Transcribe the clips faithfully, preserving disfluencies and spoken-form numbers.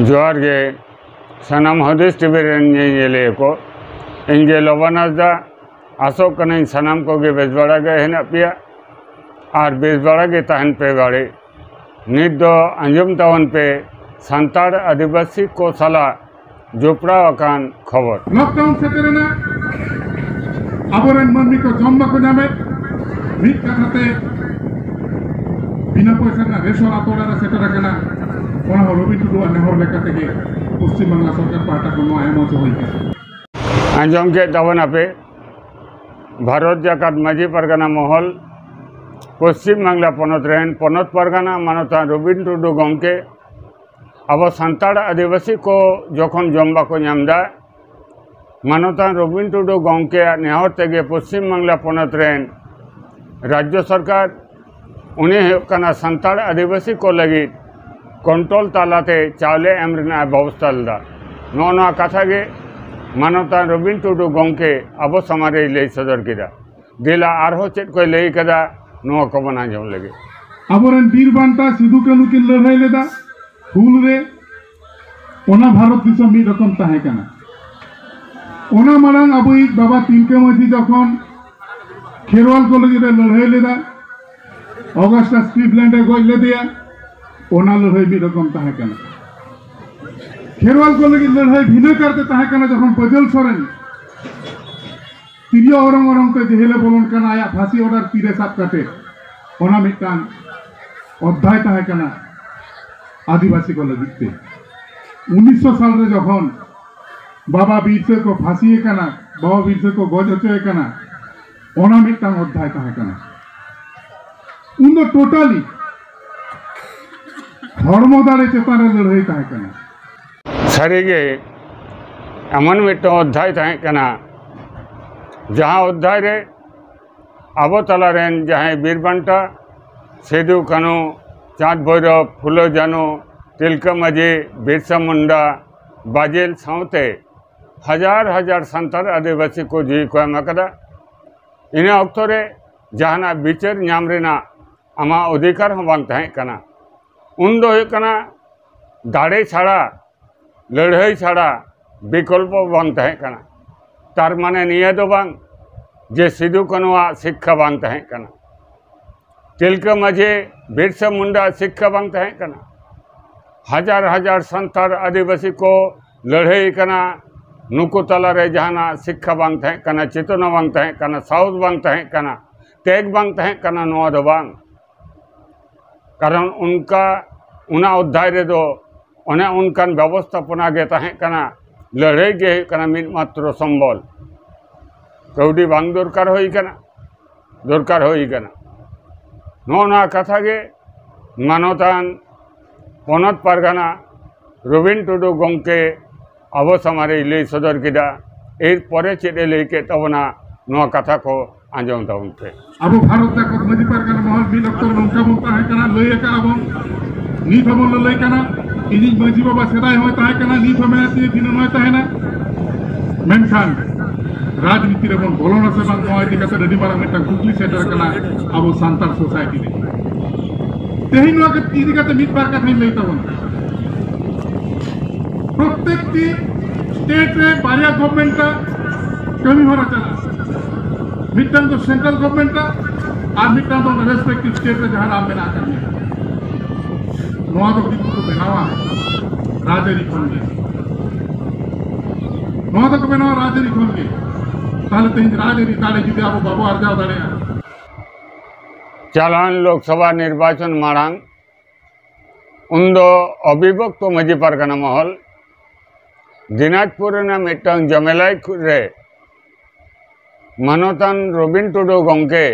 ᱡᱚᱦᱟᱨ ᱜᱮ ᱥᱟᱱᱟᱢ ᱦᱩᱫᱤᱥ ᱴᱤᱵᱷᱤ ᱨᱮᱱ ᱧᱮᱧᱮᱞᱤᱭᱟᱹ ᱠᱚ᱾ ᱤᱧ ᱜᱮ ᱞᱚᱵᱟᱱ ᱦᱟᱸᱥᱫᱟ᱾ ᱟᱥᱚᱜ ᱠᱟᱹᱱᱟᱹᱧ ᱥᱟᱱᱟᱢ ᱠᱚᱜᱮ ᱵᱮᱥ ᱵᱟᱲᱟ ᱜᱮ ᱦᱮᱱᱟᱜ ᱯᱮᱭᱟ ᱟᱨ ᱵᱮᱥ ᱵᱟᱲᱟ ᱜᱮ ᱛᱟᱦᱮᱱ ᱯᱮ ᱵᱟᱲᱮ᱾ ᱱᱤᱛ ᱫᱚ ᱟᱸᱡᱚᱢ ᱛᱟᱵᱚᱱ ᱯᱮ ᱥᱟᱱᱛᱟᱲ ᱟᱹᱫᱤᱵᱟᱹᱥᱤ ᱠᱚ ᱥᱟᱞᱟᱜ ᱡᱚᱯᱲᱟᱣ ᱟᱠᱟᱱ ᱠᱷᱚᱵᱚᱨ᱾ ᱞᱚᱠᱰᱟᱣᱩᱱ ᱥᱮᱴᱮᱨᱮᱱᱟ᱾ ᱟᱵᱚᱨᱮᱱ ᱢᱟᱹᱱᱢᱤ ᱠᱚ ᱡᱚᱢ ᱵᱟᱠᱚ ᱧᱟᱢᱮᱫ᱾ ᱢᱤᱫ ᱠᱟᱛᱷᱟ ᱛᱮ ᱵᱤᱱᱟᱹ ᱯᱚᱭᱥᱟ ᱨᱮᱱᱟᱜ ᱨᱮᱥᱚᱱ ᱟᱛᱳ ᱚᱲᱟᱜ ᱨᱮ ᱥᱮᱴᱮᱨ ᱟᱠᱟᱱᱟ᱾ ᱚᱱᱟ ᱦᱚᱸ ᱨᱚᱵᱤᱱ ᱴᱩᱰᱩᱣᱟᱜ ᱱᱮᱦᱚᱨ ᱞᱮᱠᱟ ᱛᱮᱜᱮ ᱯᱚᱥᱪᱤᱢ ᱵᱟᱝᱞᱟ ᱥᱚᱨᱠᱟᱨ ᱯᱟᱦᱴᱟ ᱠᱷᱚᱱ ᱱᱚᱣᱟ ᱮᱢ ᱦᱚᱪᱚ ᱦᱩᱭ ᱟᱠᱟᱱᱟ᱾ ᱟᱸᱡᱚᱢ ᱠᱮᱫ ᱛᱟᱵᱚᱱᱟᱯᱮ, ᱵᱷᱟᱨᱚᱛ ᱡᱟᱠᱟᱛ ᱢᱟᱹᱡᱷᱤ ᱯᱟᱨᱜᱟᱱᱟ ᱢᱚᱦᱚᱞ ᱯᱚᱥᱪᱤᱢ ᱵᱟᱝᱞᱟ ᱯᱚᱱᱚᱛ ᱨᱮᱱ ᱯᱚᱱᱚᱛ ᱯᱟᱨᱜᱟᱱᱟ ᱢᱟᱱᱚᱛᱟᱱ ᱨᱚᱵᱤᱱ ᱴᱩᱰᱩ ᱜᱚᱢᱠᱮ ᱟᱵᱚ ᱥᱟᱱᱛᱟᱲ ᱟᱹᱫᱤᱵᱟᱹᱥᱤ ᱠᱚ ᱡᱚᱠᱷᱚᱱ ᱡᱚᱢ ᱵᱟᱠᱚ ᱧᱟᱢ ᱮᱫᱟ, ᱢᱟᱱᱚᱛᱟᱱ ᱨᱚᱵᱤᱱ ᱴᱩᱰᱩ ᱜᱚᱢᱠᱮᱭᱟᱜ ᱱᱮᱦᱚᱨ ᱛᱮᱜᱮ ᱯᱚᱥᱪᱤᱢ ᱵᱟᱝᱞᱟ ᱯᱚᱱᱚᱛ ᱨᱮᱱ ᱨᱟᱡᱽᱡᱚ ᱥᱚᱨᱠᱟᱨ, ᱩᱱᱤ ᱦᱩᱭᱩᱜ ᱠᱟᱱᱟ ᱥᱟᱱᱛᱟᱲ ᱟᱹᱫᱤᱵᱟᱹᱥᱤ ᱠᱚ ᱞᱟᱹᱜᱤᱫ ᱠᱚᱱᱴᱨᱳᱞ ᱛᱟᱞᱟᱛᱮ ᱪᱟᱣᱞᱮ ᱮᱢ ᱨᱮᱱᱟᱜ ᱮ ᱵᱮᱵᱚᱥᱛᱷᱟ ᱞᱮᱫᱟ᱾ ᱱᱚᱜᱼᱚ ᱱᱚᱣᱟ ᱠᱟᱛᱷᱟ ᱜᱮ ᱢᱟᱱᱚᱛᱟᱱ ᱨᱚᱵᱤᱱ ᱴᱩᱰᱩ ᱜᱚᱢᱠᱮ ᱟᱵᱚ ᱥᱟᱢᱟᱝ ᱨᱮᱭ ᱞᱟᱹᱭ ᱥᱚᱫᱚᱨ ᱠᱮᱫᱟ᱾ ᱫᱮᱞᱟ ᱟᱨᱦᱚᱸ ᱪᱮᱫ ᱠᱚᱭ ᱞᱟᱹᱭ ᱠᱟᱫᱟ, ᱱᱚᱣᱟ ᱠᱚᱵᱚᱱ ᱟᱸᱡᱚᱢ ᱞᱮᱜᱮ᱾ ᱟᱵᱚᱨᱮᱱ ᱵᱤᱨ ᱵᱟᱱᱴᱟ ᱥᱤᱫᱩ ᱠᱟᱹᱱᱦᱩ ᱠᱤᱱ ᱞᱟᱹᱲᱦᱟᱹᱭ ᱞᱮᱫᱟ ᱦᱩᱞ ᱨᱮ, ᱚᱱᱟ ᱵᱷᱟᱨᱚᱛ ᱫᱤᱥᱚᱢ ᱢᱤᱫ ᱨᱚᱠᱚᱢ ᱛᱟᱦᱮᱸ ᱠᱟᱱᱟ᱾ ᱚᱱᱟ ᱢᱟᱲᱟᱝ ᱟᱵᱚᱭᱤᱡ ᱵᱟᱵᱟ ᱛᱤᱞᱠᱟᱹ ᱢᱟᱹᱡᱷᱤ ᱡᱚᱠᱷᱚᱱ ᱠᱷᱮᱨᱣᱟᱞ ᱠᱚ ᱞᱟᱹᱜᱤᱫ ᱮ ᱞᱟᱹᱲᱦᱟᱹᱭ ᱞᱮᱫᱟ, ᱚᱜᱟᱥᱴᱟ ᱥᱴᱨᱤᱯᱞᱮᱱᱰ ᱮ ᱜᱚᱡ ᱞᱮᱫᱮᱭᱟ, ᱚᱱᱟ ᱞᱟᱹᱲᱦᱟᱹᱭ ᱢᱤᱫ ᱨᱚᱠᱚᱢ ᱛᱟᱦᱮᱸ ᱠᱟᱱᱟ᱾ ᱠᱷᱮᱨᱣᱟᱞ ᱠᱚ ᱞᱟᱹᱜᱤᱫ ᱞᱟᱹᱲᱦᱟᱹᱭ ᱵᱷᱤᱱᱟᱹ ᱠᱟᱨᱛᱮ ᱛᱟᱦᱮᱸ ᱠᱟᱱᱟ ᱡᱚᱠᱷᱚᱱ ᱵᱟᱹᱡᱟᱹᱞ ᱥᱚᱨᱮᱱ ᱛᱤᱨᱭᱳ ᱚᱨᱚᱝ ᱚᱨᱚᱝ ᱛᱮ ᱡᱮᱦᱮᱞᱮ ᱵᱚᱞᱚᱱ ᱠᱟᱱᱟ, ᱟᱭᱟᱜ ᱯᱷᱟᱸᱥᱤ ᱚᱰᱟᱨ ᱛᱤᱨᱮ ᱥᱟᱵ ᱠᱟᱛᱮ, ᱚᱱᱟ ᱢᱤᱫᱴᱟᱝ ᱚᱫᱷᱭᱟᱭ ᱛᱟᱦᱮᱸ ᱠᱟᱱᱟ ᱟᱹᱫᱤᱵᱟᱹᱥᱤ ᱠᱚ ᱞᱟᱹᱜᱤᱫ ᱛᱮ᱾ ᱩᱱᱤᱥᱥᱚ ᱥᱟᱞ ᱨᱮ ᱡᱚᱠᱷᱚᱱ ᱵᱟᱵᱟ ᱵᱤᱨᱥᱟᱹ ᱠᱚ ᱯᱷᱟᱸᱥᱤᱭᱮ ᱠᱟᱱᱟ, ᱵᱟᱵᱟ ᱵᱤᱨᱥᱟᱹ ᱠᱚ ᱜᱚᱡ ᱦᱚᱪᱚᱭᱮ ᱠᱟᱱᱟ, ᱚᱱᱟ ᱢᱤᱫᱴᱟᱝ ᱚᱫᱷᱭᱟᱭ ᱛᱟᱦᱮᱸ ᱠᱟᱱᱟ᱾ ᱩᱱ ᱫᱚ ᱴᱳᱴᱟᱞᱤ ᱦᱚᱲᱢᱚ ᱫᱟᱲᱮ ᱪᱮᱛᱟᱱ ᱨᱮ ᱞᱟᱹᱲᱦᱟᱹᱭ ᱛᱟᱦᱮᱸ ᱠᱟᱱᱟ᱾ ᱥᱟᱹᱨᱤᱜᱮ ᱮᱢᱚᱱ ᱢᱤᱫᱴᱟᱝ ᱚᱫᱷᱭᱟᱭ ᱛᱟᱦᱮᱸ ᱠᱟᱱᱟ, ᱡᱟᱦᱟᱸ ᱚᱫᱷᱭᱟᱭ ᱨᱮ ᱟᱵᱚ ᱛᱟᱞᱟᱨᱮᱱ ᱡᱟᱦᱟᱸᱭ ᱵᱤᱨ ᱵᱟᱱᱴᱟ ᱥᱤᱫᱩ ᱠᱟᱹᱱᱦᱩ, ᱪᱟᱸᱫᱽ ᱵᱷᱳᱭᱨᱚᱵ, ᱯᱷᱩᱞᱳ ᱡᱷᱟᱱᱳ, ᱛᱤᱞᱠᱟᱹ ᱢᱟᱹᱡᱷᱤ, ᱵᱤᱨᱥᱟ ᱢᱩᱱᱰᱟ, ᱵᱟᱡᱮᱞ ᱥᱟᱶᱛᱮ ᱦᱟᱡᱟᱨ ᱦᱟᱡᱟᱨ ᱥᱟᱱᱛᱟᱲ ᱟᱹᱫᱤᱵᱟᱹᱥᱤ ᱠᱚ ᱡᱤᱣᱤ ᱠᱚ ᱮᱢ ᱟᱠᱟᱫᱟ᱾ ᱤᱱᱟᱹ ᱚᱠᱛᱚ ᱨᱮ ᱡᱟᱦᱟᱱᱟᱜ ᱵᱤᱪᱟᱹᱨ ᱧᱟᱢ ᱨᱮᱱᱟᱜ ᱟᱢᱟᱜ ᱚᱫᱷᱤᱠᱟᱨ ᱦᱚᱸ ᱵᱟᱝ ᱛᱟᱦᱮᱸ ᱠᱟᱱᱟ᱾ ᱩᱱ ᱫᱚ ᱦᱩᱭᱩᱜ ᱠᱟᱱᱟ ᱫᱟᱲᱮ ᱪᱷᱟᱲᱟ, ᱞᱟᱹᱲᱦᱟᱹᱭ ᱪᱷᱟᱲᱟ ᱵᱤᱠᱚᱞᱯᱚ ᱵᱟᱝ ᱛᱟᱦᱮᱸ ᱠᱟᱱᱟ᱾ ᱛᱟᱨ ᱢᱟᱱᱮ ᱱᱤᱭᱟᱹ ᱫᱚ ᱵᱟᱝ ᱡᱮ ᱥᱤᱫᱩ ᱠᱟᱹᱱᱩᱣᱟᱜ ᱥᱤᱠᱠᱷᱟ ᱵᱟᱝ ᱛᱟᱦᱮᱸ ᱠᱟᱱᱟ, ᱛᱤᱞᱠᱟᱹ ᱢᱟᱹᱡᱷᱤ, ᱵᱤᱨᱥᱟ ᱢᱩᱱᱰᱟ ᱥᱤᱠᱠᱷᱟ ᱵᱟᱝ ᱛᱟᱦᱮᱸ ᱠᱟᱱᱟ᱾ ᱦᱟᱡᱟᱨ ᱦᱟᱡᱟᱨ ᱥᱟᱱᱛᱟᱲ ᱟᱹᱫᱤᱵᱟᱹᱥᱤ ᱠᱚ ᱞᱟᱹᱲᱦᱟᱹᱭ ᱠᱟᱱᱟ, ᱱᱩᱠᱩ ᱛᱟᱞᱟᱨᱮ ᱡᱟᱦᱟᱱᱟᱜ ᱥᱤᱠᱠᱷᱟ ᱵᱟᱝ ᱛᱟᱦᱮᱸ ᱠᱟᱱᱟ, ᱪᱮᱛᱚᱱᱟ ᱵᱟᱝ ᱛᱟᱦᱮᱸ ᱠᱟᱱᱟ, ᱥᱟᱦᱚᱥ ᱵᱟᱝ ᱛᱟᱦᱮᱸ ᱠᱟᱱᱟ, ᱛᱮᱜ ᱵᱟᱝ ᱛᱟᱦᱮᱸ ᱠᱟᱱᱟ, ᱱᱚᱣᱟ ᱫᱚ ᱵᱟᱝ᱾ ᱠᱟᱨᱚᱱ ᱚᱱᱠᱟ, ᱚᱱᱟ ᱚᱫᱽᱫᱷᱟᱭ ᱨᱮᱫᱚ ᱚᱱᱮ ᱚᱱᱠᱟᱱ ᱵᱮᱵᱚᱥᱛᱷᱟᱯᱚᱱᱟ ᱜᱮ ᱛᱟᱦᱮᱸ ᱠᱟᱱᱟ᱾ ᱞᱟᱹᱲᱦᱟᱹᱭ ᱜᱮ ᱦᱩᱭᱩᱜ ᱠᱟᱱᱟ ᱢᱤᱫ ᱢᱟᱛᱨᱚ ᱥᱚᱢᱵᱚᱞ᱾ ᱠᱟᱹᱣᱰᱤ ᱵᱟᱝ ᱫᱚᱨᱠᱟᱨ ᱦᱩᱭ ᱠᱟᱱᱟ, ᱫᱚᱨᱠᱟᱨ ᱦᱩᱭ ᱠᱟᱱᱟ᱾ ᱱᱚᱜᱼᱚ ᱱᱚᱣᱟ ᱠᱟᱛᱷᱟ ᱜᱮ ᱢᱟᱱᱚᱛᱟᱱ ᱯᱚᱱᱚᱛ ᱯᱟᱨᱜᱟᱱᱟ ᱨᱚᱵᱤᱱ ᱴᱩᱰᱩ ᱜᱚᱢᱠᱮ ᱟᱵᱚ ᱥᱟᱢᱟᱝ ᱨᱮᱭ ᱞᱟᱹᱭ ᱥᱚᱫᱚᱨ ᱠᱮᱫᱟ᱾ ᱮᱨᱯᱚᱨᱮ ᱪᱮᱫ ᱮ ᱞᱟᱹᱭ ᱠᱮᱫ ᱛᱟᱵᱚᱱᱟ, ᱱᱚᱣᱟ ᱠᱟᱛᱷᱟ ᱠᱚ ᱟᱸᱡᱚᱢ ᱛᱟᱵᱚᱱ ᱯᱮ᱾ ᱟᱵᱚ ᱵᱷᱟᱨᱚᱛ ᱡᱟᱠᱟᱛ ᱢᱟᱹᱡᱷᱤ ᱯᱟᱨᱜᱟᱱᱟ ᱢᱚᱦᱚᱞ ᱢᱤᱫ ᱚᱠᱛᱚ ᱨᱮ ᱱᱚᱝᱠᱟ ᱵᱚᱱ ᱛᱟᱦᱮᱸ ᱠᱟᱱᱟ, ᱞᱟᱹᱭ ᱟᱠᱟᱫ ᱟᱵᱚᱱ, ᱱᱤᱛ ᱦᱚᱸᱵᱚᱱ ᱞᱟᱹᱞᱟᱹᱭ ᱠᱟᱱᱟ᱾ ᱤᱧᱤᱡ ᱢᱟᱹᱡᱷᱤ ᱵᱟᱵᱟ ᱥᱮᱫᱟᱭ ᱦᱚᱸᱭ ᱛᱟᱦᱮᱸ ᱠᱟᱱᱟ, ᱱᱤᱛ ᱦᱚᱸ ᱢᱮᱱᱟᱭ ᱛᱤᱧᱟᱹ, ᱫᱷᱤᱱᱟᱹᱱ ᱦᱚᱸᱭ ᱛᱟᱦᱮᱱᱟ᱾ ᱢᱮᱱᱠᱷᱟᱱ ᱨᱟᱡᱽᱱᱤᱛᱤ ᱨᱮᱵᱚᱱ ᱵᱚᱞᱚᱱᱟ ᱥᱮ ᱵᱟᱝ, ᱱᱚᱣᱟ ᱤᱫᱤ ᱠᱟᱛᱮ ᱟᱹᱰᱤ ᱢᱟᱨᱟᱝ ᱢᱤᱫᱴᱟᱝ ᱠᱩᱠᱞᱤ ᱥᱮᱴᱮᱨ ᱠᱟᱱᱟ ᱟᱵᱚ ᱥᱟᱱᱛᱟᱲ ᱥᱳᱥᱟᱭᱴᱤ ᱨᱮ᱾ ᱛᱮᱦᱮᱧ ᱱᱚᱣᱟ ᱤᱫᱤ ᱠᱟᱛᱮ ᱢᱤᱫ ᱵᱟᱨ ᱠᱟᱛᱷᱟᱧ ᱞᱟᱹᱭ ᱛᱟᱵᱚᱱᱟ᱾ ᱯᱨᱚᱛᱮᱠᱴᱤ ᱥᱴᱮᱴ ᱨᱮ ᱵᱟᱨᱭᱟ ᱜᱚᱵᱷᱢᱮᱱᱴ ᱠᱟᱹᱢᱤ ᱦᱚᱨᱟ ᱪᱟᱞᱟᱜᱼᱟ᱾ ᱢᱤᱫᱴᱟᱝ ᱫᱚ ᱥᱮᱱᱴᱨᱟᱞ ᱜᱚᱵᱷᱢᱮᱱᱴ ᱟᱨ ᱢᱤᱫᱴᱟᱝ ᱫᱚ ᱨᱮᱥᱯᱮᱠᱴᱤᱵᱷ ᱥᱴᱮᱴ ᱨᱮ ᱡᱟᱦᱟᱸ ᱱᱟᱢ ᱢᱮᱱᱟᱜ ᱟᱠᱟᱫ ᱢᱮᱭᱟ᱾ ᱱᱚᱣᱟ ᱫᱚ ᱠᱤᱱᱛᱩ ᱠᱚ ᱵᱮᱱᱟᱣᱟ ᱨᱟᱡᱽᱟᱹᱨᱤ ᱠᱷᱚᱱ ᱜᱮ᱾ ᱱᱚᱣᱟ ᱫᱚᱠᱚ ᱵᱮᱱᱟᱣᱟ ᱨᱟᱡᱽᱟᱹᱨᱤ ᱠᱷᱚᱱ ᱜᱮ᱾ ᱛᱟᱦᱞᱮ ᱛᱮᱦᱮᱧ ᱨᱟᱡᱽᱟᱹᱨᱤ ᱫᱟᱲᱮ ᱡᱩᱫᱤ ᱟᱵᱚ ᱵᱟᱵᱚ ᱟᱨᱡᱟᱣ ᱫᱟᱲᱮᱭᱟᱜᱼᱟ᱾ ᱪᱟᱞᱟᱣᱮᱱ ᱞᱳᱠᱥᱚᱵᱷᱟ ᱱᱤᱨᱵᱟᱪᱚᱱ ᱢᱟᱲᱟᱝ ᱩᱱᱫᱚ ᱚᱵᱤᱵᱷᱚᱠᱛᱚ ᱢᱟᱹᱡᱷᱤ ᱯᱟᱨᱜᱟᱱᱟ ᱢᱚᱦᱚᱞ ᱫᱤᱱᱟᱡᱽᱯᱩᱨ ᱨᱮᱱᱟᱜ ᱢᱤᱫᱴᱟᱝ ᱡᱚᱢᱮᱞᱟᱭ ᱨᱮ ᱢᱟᱱᱚᱛᱟᱱ ᱨᱚᱵᱤᱱ ᱴᱩᱰᱩ ᱜᱚᱢᱠᱮ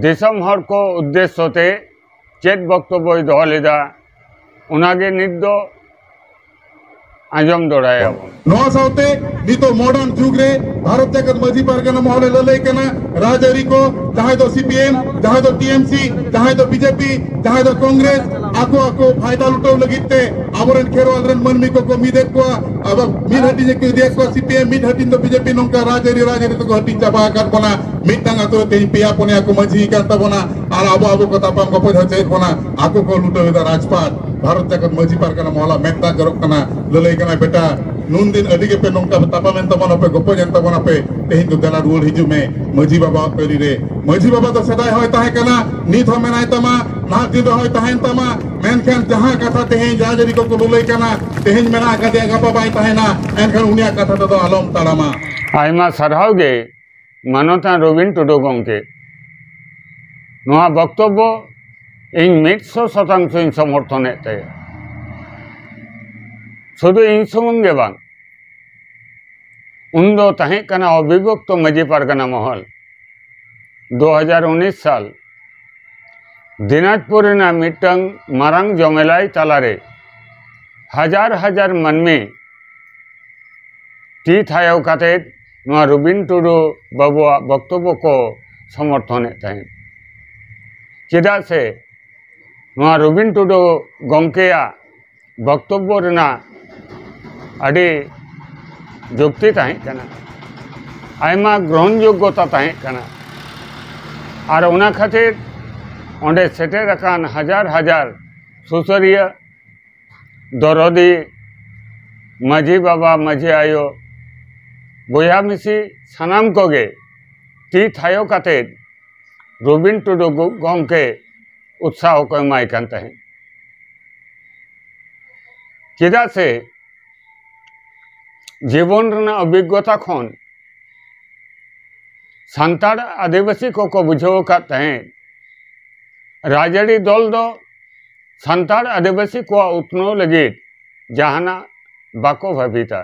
ᱫᱤᱥᱚᱢ ᱦᱚᱲ ᱠᱚ ᱩᱫᱽᱫᱮᱥᱥᱚ ᱛᱮ ᱪᱮᱫ ᱵᱚᱠᱛᱚᱵᱵᱚᱭ ᱫᱚᱦᱚ ᱞᱮᱫᱟ, ᱚᱱᱟᱜᱮ ᱱᱤᱛ ᱫᱚ ᱟᱸᱡᱚᱢ ᱫᱚᱲᱟᱭᱟᱵᱚᱱ᱾ ᱱᱚᱣᱟ ᱥᱟᱶᱛᱮ ᱱᱤᱛᱚᱜ ᱢᱚᱰᱟᱨᱱ ᱡᱩᱜᱽ ᱨᱮ ᱵᱷᱟᱨᱚᱛ ᱡᱟᱠᱟᱛ ᱢᱟᱹᱡᱷᱤ ᱯᱟᱨᱜᱟᱱᱟ ᱢᱚᱦᱚᱞᱮ ᱞᱟᱹᱞᱟᱹᱭ ᱠᱟᱱᱟ, ᱨᱟᱡᱽᱟᱹᱨᱤ ᱠᱚ, ᱡᱟᱦᱟᱸᱭ ᱫᱚ ᱥᱤᱯᱤᱮᱢ, ᱡᱟᱦᱟᱸᱭ ᱫᱚ ᱴᱤᱮᱢᱥᱤ, ᱡᱟᱦᱟᱸᱭ ᱫᱚ ᱵᱤᱡᱮᱯᱤ, ᱡᱟᱦᱟᱸᱭ ᱫᱚ ᱠᱚᱝᱜᱨᱮᱥ, ᱟᱠᱚ ᱟᱠᱚ ᱯᱷᱟᱭᱫᱟ ᱞᱩᱴᱟᱹᱣ ᱞᱟᱹᱜᱤᱫ ᱛᱮ ᱟᱵᱚᱨᱮᱱ ᱠᱷᱮᱨᱣᱟᱞ ᱨᱮᱱ ᱢᱟᱹᱱᱢᱤ ᱠᱚᱠᱚ ᱢᱤᱫᱮᱫ ᱠᱚᱣᱟ᱾ ᱟᱵᱚ ᱢᱤᱫ ᱦᱟᱹᱴᱤᱧ ᱠᱚ ᱤᱫᱤᱭᱮᱫ ᱠᱚᱣᱟ, ᱥᱤᱯᱤᱮᱢ ᱢᱤᱫ ᱦᱟᱹᱴᱤᱧ ᱫᱚ ᱵᱤᱡᱮᱯᱤ, ᱱᱚᱝᱠᱟ ᱨᱟᱡᱽᱟᱹᱨᱤ ᱨᱟᱡᱽᱟᱹᱨᱤ ᱛᱮᱠᱚ ᱦᱟᱹᱴᱤᱧ ᱪᱟᱵᱟ ᱟᱠᱟᱫ ᱵᱚᱱᱟ᱾ ᱢᱤᱫᱴᱟᱝ ᱟᱛᱳ ᱨᱮ ᱛᱮᱦᱮᱧ ᱯᱮᱭᱟ ᱯᱩᱱᱭᱟ ᱠᱚ ᱢᱟᱹᱡᱷᱤ ᱟᱠᱟᱱ ᱛᱟᱵᱚᱱᱟ, ᱟᱨ ᱟᱵᱚ ᱟᱵᱚ ᱠᱚ ᱛᱟᱯᱟᱢ ᱠᱚᱯᱚᱡ ᱦᱚᱪᱚᱭᱮᱫ ᱵᱚᱱᱟ᱾ ᱟᱠᱚ ᱠᱚ ᱞᱩᱴᱟᱹᱣ ᱮᱫᱟ ᱨᱟᱡᱽᱯᱟᱴ᱾ ᱵᱷᱟᱨᱚᱛ ᱡᱟᱠᱟᱛ ᱢᱟᱹᱡᱷᱤ ᱯᱟᱨᱜᱟᱱᱟ ᱢᱚᱦᱚᱞᱟᱜ ᱢᱮᱫ ᱫᱟᱜ ᱡᱚᱨᱚᱜ ᱠᱟᱱᱟ, ᱞᱟᱹᱞᱟᱹᱭ ᱠᱟᱱᱟᱭ, "ᱵᱮᱴᱟ, ᱱᱩᱱ ᱫᱤᱱ ᱟᱹᱰᱤ ᱜᱮᱯᱮ ᱱᱚᱝᱠᱟ ᱯᱮ ᱛᱟᱯᱟᱢᱮᱱ ᱛᱟᱵᱚᱱᱟᱯᱮ, ᱜᱚᱯᱚᱡ ᱮᱱ ᱛᱟᱵᱚᱱᱟᱯᱮ, ᱛᱮᱦᱮᱧ ᱫᱚ ᱫᱮᱞᱟ ᱨᱩᱣᱟᱹᱲ ᱦᱤᱡᱩᱜ ᱢᱮ ᱢᱟᱹᱡᱷᱤ ᱵᱟᱵᱟᱣᱟᱜ ᱛᱟᱹᱨᱤ ᱨᱮ᱾" ᱢᱟᱹᱡᱷᱤ ᱵᱟᱵᱟ ᱫᱚ ᱥᱮᱫᱟᱭ ᱦᱚᱸᱭ ᱛᱟᱦᱮᱸ ᱠᱟᱱᱟ, ᱱᱤᱛ ᱦᱚᱸ ᱢᱮᱱᱟᱭ ᱛᱟᱢᱟ, ᱱᱟᱦᱟᱜ ᱫᱤᱱ ᱨᱮᱦᱚᱸᱭ ᱛᱟᱦᱮᱱ ᱛᱟᱢᱟ, ᱢᱮᱱᱠᱷᱟᱱ ᱡᱟᱦᱟᱸ ᱠᱟᱛᱷᱟ ᱛᱮᱦᱮᱧ ᱨᱟᱡᱽᱟᱹᱨᱤ ᱠᱚᱠᱚ ᱞᱟᱹᱞᱟᱹᱭ ᱠᱟᱱᱟ, ᱛᱮᱦᱮᱧ ᱢᱮᱱᱟᱜ ᱟᱠᱟᱫᱮᱭᱟ, ᱜᱟᱯᱟ ᱵᱟᱭ ᱛᱟᱦᱮᱱᱟ, ᱮᱱᱠᱷᱟᱱ ᱩᱱᱤᱭᱟᱜ ᱠᱟᱛᱷᱟ ᱛᱮᱫᱚ ᱟᱞᱚᱢ ᱛᱟᱲᱟᱢᱟ᱾ ᱟᱭᱢᱟ ᱥᱟᱨᱦᱟᱣ ᱜᱮ ᱢᱟᱱᱚᱛᱟᱱ ᱨᱚᱵᱤᱱ ᱴᱩᱰᱩ ᱜᱚᱢᱠᱮ᱾ ᱱᱚᱣᱟ ᱵᱚᱠᱛᱚᱵᱵᱚ ᱤᱧ ᱢᱤᱫ ᱥᱚ ᱥᱚᱛᱟᱝᱥᱚᱧ ᱥᱚᱢᱚᱨᱛᱷᱚᱱᱮᱫ ᱛᱟᱭᱟ᱾ ᱥᱩᱫᱷᱩ ᱤᱧ ᱥᱩᱢᱩᱝ ᱜᱮ ᱵᱟᱝ, ᱩᱱᱫᱚ ᱛᱟᱦᱮᱸ ᱠᱟᱱᱟ ᱚᱵᱤᱵᱷᱚᱠᱛᱚ ᱢᱟᱹᱡᱷᱤ ᱯᱟᱨᱜᱟᱱᱟ ᱢᱚᱦᱚᱞ᱾ ᱫᱩ ᱦᱟᱡᱟᱨ ᱩᱱᱤᱥ ᱥᱟᱞ ᱫᱤᱱᱟᱡᱽᱯᱩᱨ ᱨᱮᱱᱟᱜ ᱢᱤᱫᱴᱟᱝ ᱢᱟᱨᱟᱝ ᱡᱚᱢᱮᱞᱟᱭ ᱛᱟᱞᱟᱨᱮ ᱦᱟᱡᱟᱨ ᱦᱟᱡᱟᱨ ᱢᱟᱹᱱᱢᱤ ᱛᱤ ᱛᱷᱟᱭᱚ ᱠᱟᱛᱮ ᱱᱚᱣᱟ ᱨᱚᱵᱤᱱ ᱴᱩᱰᱩ ᱵᱟᱵᱩᱣᱟᱜ ᱵᱚᱠᱛᱚᱵᱵᱚ ᱠᱚ ᱥᱚᱢᱚᱨᱛᱷᱚᱱᱮᱫ ᱛᱟᱦᱮᱸᱫ᱾ ᱪᱮᱫᱟᱜ ᱥᱮ ᱱᱚᱣᱟ ᱨᱚᱵᱤᱱ ᱴᱩᱰᱩ ᱜᱚᱢᱠᱮᱭᱟᱜ ᱵᱚᱠᱛᱚᱵᱵᱚ ᱨᱮᱱᱟᱜ ᱟᱹᱰᱤ ᱡᱩᱠᱛᱤ ᱛᱟᱦᱮᱸ ᱠᱟᱱᱟ, ᱟᱭᱢᱟ ᱜᱨᱚᱦᱚᱱ ᱡᱳᱜᱽᱜᱚᱛᱟ ᱛᱟᱦᱮᱸ ᱠᱟᱱᱟ᱾ ᱟᱨ ᱚᱱᱟ ᱠᱷᱟᱹᱛᱤᱨ ᱚᱸᱰᱮ ᱥᱮᱴᱮᱨ ᱟᱠᱟᱱ ᱦᱟᱡᱟᱨ ᱦᱟᱡᱟᱨ ᱥᱩᱥᱟᱹᱨᱤᱭᱟᱹ, ᱫᱚᱨᱚᱫᱤ, ᱢᱟᱹᱡᱷᱤ ᱵᱟᱵᱟ, ᱢᱟᱹᱡᱷᱤ ᱟᱭᱳ, ᱵᱚᱭᱦᱟ ᱢᱤᱥᱤ ᱥᱟᱱᱟᱢ ᱠᱚᱜᱮ ᱛᱤ ᱛᱷᱟᱭᱚ ᱠᱟᱛᱮ ᱨᱚᱵᱤᱱ ᱴᱩᱰᱩ ᱜᱚ-, ᱜᱚᱢᱠᱮ ᱩᱛᱥᱟᱦᱚ ᱠᱚ ᱮᱢᱟᱭ ᱠᱟᱱ ᱛᱟᱦᱮᱸᱫ᱾ ᱪᱮᱫᱟᱜ ᱥᱮ ᱡᱤᱵᱚᱱ ᱨᱮᱱᱟᱜ ᱚᱵᱷᱤᱜᱽᱜᱚᱛᱟ ᱠᱷᱚᱱ ᱥᱟᱱᱛᱟᱲ ᱟᱹᱫᱤᱵᱟᱹᱥᱤ ᱠᱚᱠᱚ ᱵᱩᱡᱷᱟᱹᱣ ᱟᱠᱟᱫ ᱛᱟᱦᱮᱸᱫ, ᱨᱟᱡᱽᱟᱹᱨᱤ ᱫᱚᱞ ᱫᱚ ᱥᱟᱱᱛᱟᱲ ᱟᱹᱫᱤᱵᱟᱹᱥᱤ ᱠᱚᱣᱟᱜ ᱩᱛᱱᱟᱹᱣ ᱞᱟᱹᱜᱤᱫ ᱡᱟᱦᱟᱱᱟᱜ ᱵᱟᱠᱚ ᱵᱷᱟᱹᱵᱤᱛᱟ᱾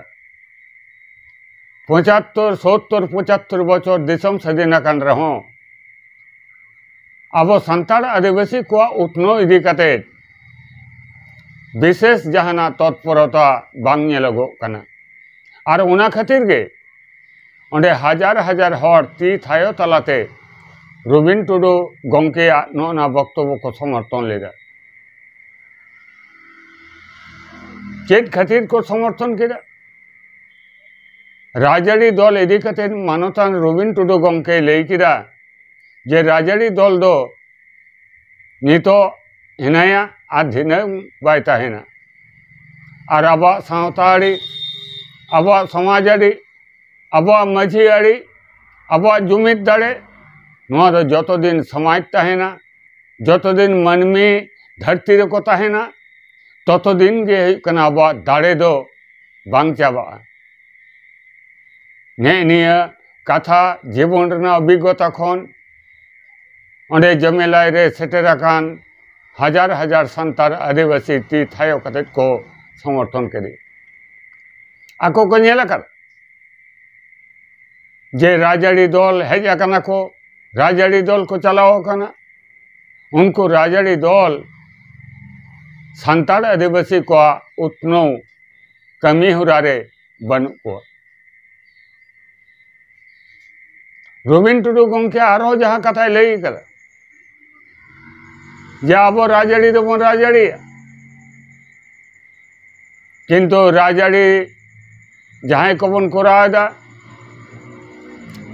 ᱯᱚᱸᱪᱟᱛᱛᱳᱨ, ᱥᱳᱛᱛᱳᱨ, ᱯᱚᱸᱪᱟᱛᱛᱳᱨ ᱵᱚᱪᱷᱚᱨ ᱫᱤᱥᱚᱢ ᱥᱟᱹᱫᱷᱤᱱ ᱟᱠᱟᱱ ᱨᱮᱦᱚᱸ ᱟᱵᱚ ᱥᱟᱱᱛᱟᱲ ᱟᱹᱫᱤᱵᱟᱹᱥᱤ ᱠᱚᱣᱟᱜ ᱩᱛᱱᱟᱹᱣ ᱤᱫᱤ ᱠᱟᱛᱮ ᱵᱤᱥᱮᱥ ᱡᱟᱦᱟᱱᱟᱜ ᱛᱚᱛᱯᱚᱨᱚᱛᱟ ᱵᱟᱝ ᱧᱮᱞᱚᱜᱚᱜ ᱠᱟᱱᱟ᱾ ᱟᱨ ᱚᱱᱟ ᱠᱷᱟᱹᱛᱤᱨ ᱜᱮ ᱚᱸᱰᱮ ᱦᱟᱡᱟᱨ ᱦᱟᱡᱟᱨ ᱦᱚᱲ ᱛᱤ ᱛᱷᱟᱭᱚ ᱛᱟᱞᱟᱛᱮ ᱨᱚᱵᱤᱱ ᱴᱩᱰᱩ ᱜᱚᱢᱠᱮᱭᱟᱜ ᱱᱚᱜᱼᱚ ᱱᱟ ᱵᱚᱠᱛᱚᱵᱵᱚ ᱠᱚ ᱥᱚᱢᱚᱨᱛᱷᱚᱱ ᱞᱮᱫᱟ᱾ ᱪᱮᱫ ᱠᱷᱟᱹᱛᱤᱨ ᱠᱚ ᱥᱚᱢᱚᱨᱛᱷᱚᱱ ᱠᱮᱫᱟ? ᱨᱟᱡᱽᱟᱹᱨᱤ ᱫᱚᱞ ᱤᱫᱤ ᱠᱟᱛᱮ ᱢᱟᱱᱚᱛᱟᱱ ᱨᱚᱵᱤᱱ ᱴᱩᱰᱩ ᱜᱚᱢᱠᱮᱭ ᱞᱟᱹᱭ ᱠᱮᱫᱟ ᱡᱮ ᱨᱟᱡᱽᱟᱹᱨᱤ ᱫᱚᱞ ᱫᱚ ᱱᱤᱛᱚᱜ ᱦᱮᱱᱟᱭᱟ, ᱟᱨ ᱫᱷᱤᱱᱟᱹᱝ ᱵᱟᱭ ᱛᱟᱦᱮᱱᱟ᱾ ᱟᱨ ᱟᱵᱚᱣᱟᱜ ᱥᱟᱶᱛᱟ ᱟᱹᱨᱤ, ᱟᱵᱚᱣᱟᱜ ᱥᱚᱢᱟᱡᱽ ᱟᱹᱨᱤ, ᱟᱵᱚᱣᱟᱜ ᱢᱟᱹᱡᱷᱤ ᱟᱹᱨᱤ, ᱟᱵᱚᱣᱟᱜ ᱡᱩᱢᱤᱫ ᱫᱟᱲᱮ, ᱱᱚᱣᱟ ᱫᱚ ᱡᱚᱛᱚ ᱫᱤᱱ ᱥᱚᱢᱟᱡᱽ ᱛᱟᱦᱮᱱᱟ, ᱡᱚᱛᱚ ᱫᱤᱱ ᱢᱟᱹᱱᱢᱤ ᱫᱷᱟᱹᱨᱛᱤ ᱨᱮᱠᱚ ᱛᱟᱦᱮᱱᱟ, ᱛᱚᱛᱚ ᱫᱤᱱ ᱜᱮ ᱦᱩᱭᱩᱜ ᱠᱟᱱᱟ ᱟᱵᱚᱣᱟᱜ ᱫᱟᱲᱮ ᱫᱚ ᱵᱟᱝ ᱪᱟᱵᱟᱜᱼᱟ᱾ ᱱᱮᱜᱼᱮ ᱱᱤᱭᱟᱹ ᱠᱟᱛᱷᱟ ᱡᱤᱵᱚᱱ ᱨᱮᱱᱟᱜ ᱚᱵᱷᱤᱜᱽᱜᱚᱛᱟ ᱠᱷᱚᱱ ᱚᱸᱰᱮ ᱡᱚᱢᱮᱞᱟᱭ ᱨᱮ ᱥᱮᱴᱮᱨ ᱟᱠᱟᱱ ᱦᱟᱡᱟᱨ ᱦᱟᱡᱟᱨ ᱥᱟᱱᱛᱟᱲ ᱟᱹᱫᱤᱵᱟᱹᱥᱤ ᱛᱤ ᱛᱷᱟᱭᱚ ᱠᱟᱛᱮ ᱠᱚ ᱥᱚᱢᱚᱨᱛᱷᱚᱱ ᱠᱮᱫᱮ᱾ ᱟᱠᱚ ᱠᱚ ᱧᱮᱞ ᱟᱠᱟᱫ ᱡᱮ ᱨᱟᱡᱽᱟᱹᱨᱤ ᱫᱚᱞ ᱦᱮᱡ ᱟᱠᱟᱱᱟ ᱠᱚ, ᱨᱟᱡᱽᱟᱹᱨᱤ ᱫᱚᱞ ᱠᱚ ᱪᱟᱞᱟᱣ ᱟᱠᱟᱱᱟ᱾ ᱩᱱᱠᱩ ᱨᱟᱡᱽᱟᱹᱨᱤ ᱫᱚᱞ ᱥᱟᱱᱛᱟᱲ ᱟᱹᱫᱤᱵᱟᱹᱥᱤ ᱠᱚᱣᱟᱜ ᱩᱛᱱᱟᱹᱣ ᱠᱟᱹᱢᱤ ᱦᱚᱨᱟ ᱨᱮ ᱵᱟᱹᱱᱩᱜ ᱠᱚᱣᱟ᱾ ᱨᱚᱵᱤᱱ ᱴᱩᱰᱩ ᱜᱚᱢᱠᱮ ᱟᱨᱦᱚᱸ ᱡᱟᱦᱟᱸ ᱠᱟᱛᱷᱟᱭ ᱞᱟᱹᱭ ᱠᱟᱫᱟ ᱡᱮ ᱟᱵᱚ ᱨᱟᱡᱽᱟᱹᱨᱤ ᱫᱚᱵᱚᱱ ᱨᱟᱡᱽᱟᱹᱨᱤᱭᱟ, ᱠᱤᱱᱛᱩ ᱨᱟᱡᱽᱟᱹᱨᱤ ᱡᱟᱦᱟᱸᱭ ᱠᱚᱵᱚᱱ ᱠᱚᱨᱟᱣ ᱮᱫᱟ,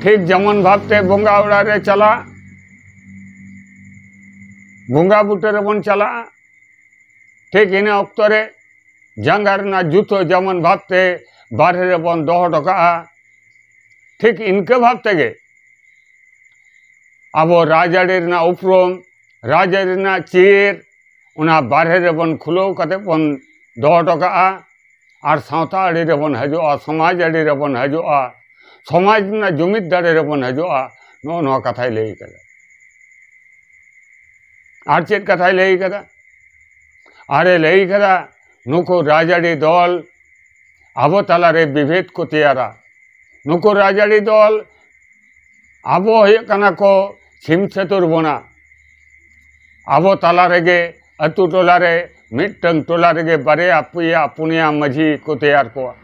ᱴᱷᱤᱠ ᱡᱮᱢᱚᱱ ᱵᱷᱟᱵᱛᱮ ᱵᱚᱸᱜᱟ ᱚᱲᱟᱜ ᱨᱮ ᱪᱟᱞᱟᱜ, ᱵᱚᱸᱜᱟ ᱵᱩᱴᱟᱹ ᱨᱮᱵᱚᱱ ᱪᱟᱞᱟᱜᱼᱟ, ᱴᱷᱤᱠ ᱤᱱᱟᱹ ᱚᱠᱛᱚ ᱨᱮ ᱡᱟᱸᱜᱟ ᱨᱮᱱᱟᱜ ᱡᱩᱛᱟᱹ ᱡᱮᱢᱚᱱ ᱵᱷᱟᱵᱛᱮ ᱵᱟᱨᱦᱮ ᱨᱮᱵᱚᱱ ᱫᱚᱦᱚ ᱦᱚᱴᱚ ᱠᱟᱜᱼᱟ, ᱴᱷᱤᱠ ᱤᱱᱠᱟᱹ ᱵᱷᱟᱵ ᱛᱮᱜᱮ ᱟᱵᱚ ᱨᱟᱡᱽᱟᱹᱨᱤ ᱨᱮᱱᱟᱜ ᱩᱯᱨᱩᱢ, ᱨᱟᱡᱽᱟᱹᱨᱤ ᱨᱮᱱᱟᱜ ᱪᱤᱨ, ᱚᱱᱟ ᱵᱟᱨᱦᱮ ᱨᱮᱵᱚᱱ ᱠᱷᱩᱞᱟᱹᱣ ᱠᱟᱛᱮ ᱵᱚᱱ ᱫᱚᱦᱚ ᱦᱚᱴᱚ ᱠᱟᱜᱼᱟ᱾ ᱟᱨ ᱥᱟᱶᱛᱟ ᱟᱹᱨᱤ ᱨᱮᱵᱚᱱ ᱦᱤᱡᱩᱜᱼᱟ, ᱥᱚᱢᱟᱡᱽ ᱟᱹᱨᱤ ᱨᱮᱵᱚᱱ ᱦᱤᱡᱩᱜᱼᱟ, ᱥᱚᱢᱟᱡᱽ ᱨᱮᱱᱟᱜ ᱡᱩᱢᱤᱫ ᱫᱟᱲᱮ ᱨᱮᱵᱚᱱ ᱦᱤᱡᱩᱜᱼᱟ᱾ ᱱᱚᱜᱼᱚ ᱱᱚᱣᱟ ᱠᱟᱛᱷᱟᱭ ᱞᱟᱹᱭ ᱠᱟᱫᱟ᱾ ᱟᱨ ᱪᱮᱫ ᱠᱟᱛᱷᱟᱭ ᱞᱟᱹᱭ ᱠᱟᱫᱟ? ᱟᱨᱮ ᱞᱟᱹᱭ ᱠᱟᱫᱟ, ᱱᱩᱠᱩ ᱨᱟᱡᱽᱟᱹᱨᱤ ᱫᱚᱞ ᱟᱵᱚ ᱛᱟᱞᱟᱨᱮ ᱵᱤᱵᱷᱮᱫ ᱠᱚ ᱛᱮᱭᱟᱨᱟ᱾ ᱱᱩᱠᱩ ᱨᱟᱡᱽᱟᱹᱨᱤ ᱫᱚᱞ ᱟᱵᱚ ᱦᱩᱭᱩᱜ ᱠᱟᱱᱟ ᱠᱚ ᱥᱤᱢ ᱪᱟᱹᱛᱩᱨ ᱵᱚᱱᱟ᱾ ᱟᱵᱚ ᱛᱟᱞᱟ ᱨᱮᱜᱮ, ᱟᱹᱛᱩ ᱴᱚᱞᱟ ᱨᱮ, ᱢᱤᱫᱴᱟᱝ ᱴᱚᱞᱟ ᱨᱮᱜᱮ ᱵᱟᱨᱭᱟ ᱯᱮᱭᱟ ᱯᱩᱱᱭᱟ ᱢᱟᱹᱡᱷᱤ ᱠᱚ ᱛᱮᱭᱟᱨ ᱠᱚᱣᱟ᱾